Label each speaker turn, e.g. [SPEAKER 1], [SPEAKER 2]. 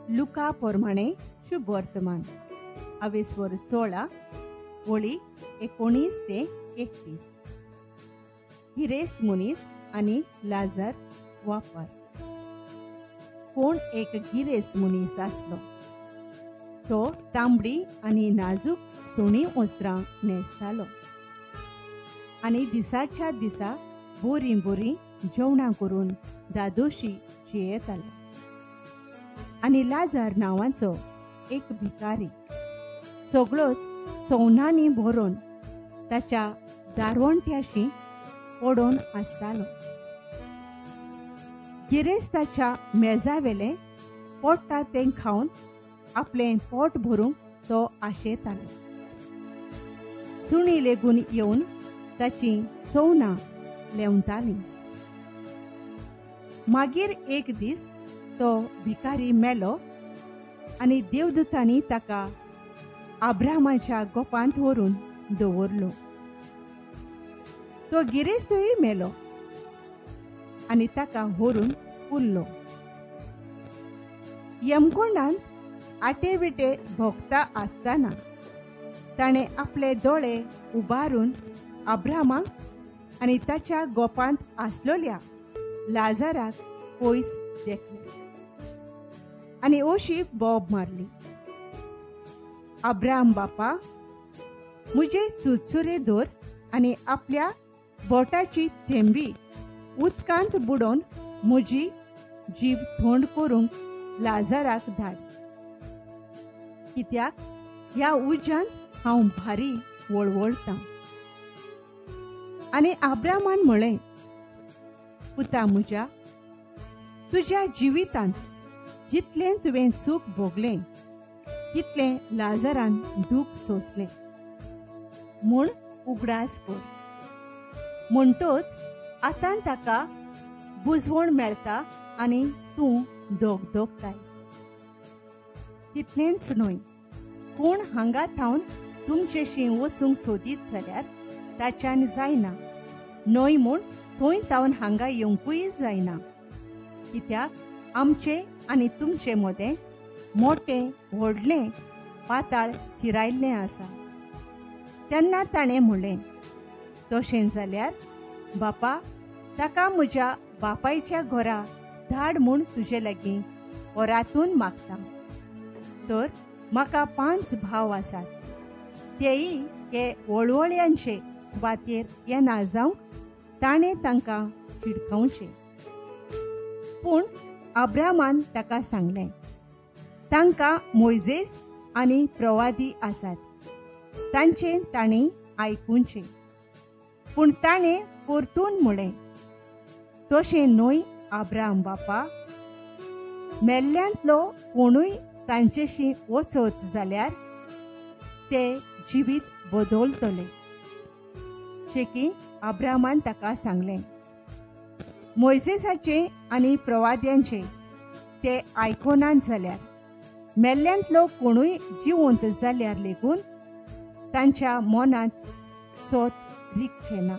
[SPEAKER 1] लुका प्रमाणे शुभ वर्तमान अवेस्वर 16 ओळी 19 ते 31. गिरेस्त मनीस आनी लाजर वापर. कोण एक गिरेस्त मनीस आसलो. तो तांबडी आनी नाजूक सोणी वस्त्रां न्हेसतालो आनी दिसाच्या दिसा बोरीं बोरीं जेवणां करून दादोशी जियेतालो. आनी लाजार नांवाचो एक भिकारी सगळोच चवनांनी भरून ताच्या दारवंट्याशी पडून आसतालो. गिरेस्ताच्या मेजावेलें पोट्टा तें खावन आपलें पोट भरूंक तो आशेतालो. सुणी लेगून येवन ताची चवनां लेंवतालीं. मागीर एक दीस तो भिकारी मेलो आनी देवदूतांनी ताका अब्राहमाच्या गोपांत व्हरून दवरलो. तो गिरेस्तूय मेलो आनी ताका व्हरून उरलो. यमकोंडांत आटे विटे भोगता आसतना ताणें आपले दोळे उबारून अब्राहमाक आनी ताच्या गोपांत आसलोल्या लाजाराक पयस देखले आनी अशी बोब मारली, अब्राहम बापा, म्हजे चुरचुरे धर आनी आपल्या बोटाची थेंबी उदकांत बुडोवन म्हजी जीब थंड करूंक लाजाराक धाड, कित्याक ह्या उज्यांत हांव भारी वळवळटां. आनी अब्राहमान म्हळें, पुता म्हज्या, तुज्या जिवितांत जितलें तुवें सूख भोगलें तितलें लाजारान दूख सोंसलें म्हूण उगडास कर. म्हणटोच आतां ताका बुजवण मेळटा आनी तूं दोगदोगताय. तितलेंच न्हय, कोण हांगा थावन तुमचेशी वचूंक सोदीत जाल्यार ताच्यान जायना, न्हय म्हूण थंय थावन हांगा येवंकूय जायना, कित्याक आमचे आनी तुमचे मदें मोटें व्हडलें पाताळ थिरायल्लें आसा. तेन्ना ताणें म्हणलें, तशें जाल्यार बापा, ताका म्हज्या बापायच्या घरा धाड म्हूण तुजे लागीं परातून मागता. तर म्हाका 5 भाव आसात, तेय हे वळवळ्यांचे सुवातेर येना जावंक ताणें तांकां शिडकावचें. पूण अब्राहमान ताका सांगलें, तांकां मोयजेस आनी प्रवादी आसात, तांचें तांणी आयकुचें. पूण ताणें परतून म्हळें, तशें न्हय अब्राहम बापा, मेल्ल्यांतलो कोणूय तांचेशी वचत जाल्यार ते जिवीत बदलतले. शेकी अब्राहमान ताका सांगलें, मोयजेसाचें आनी प्रवाद्यांचें ते आयकोनात जाल्यार मेल्ल्यांतलो कोणूय जिवंत जाल्यार लेगून तांच्या मनांत सोत रिगचें ना.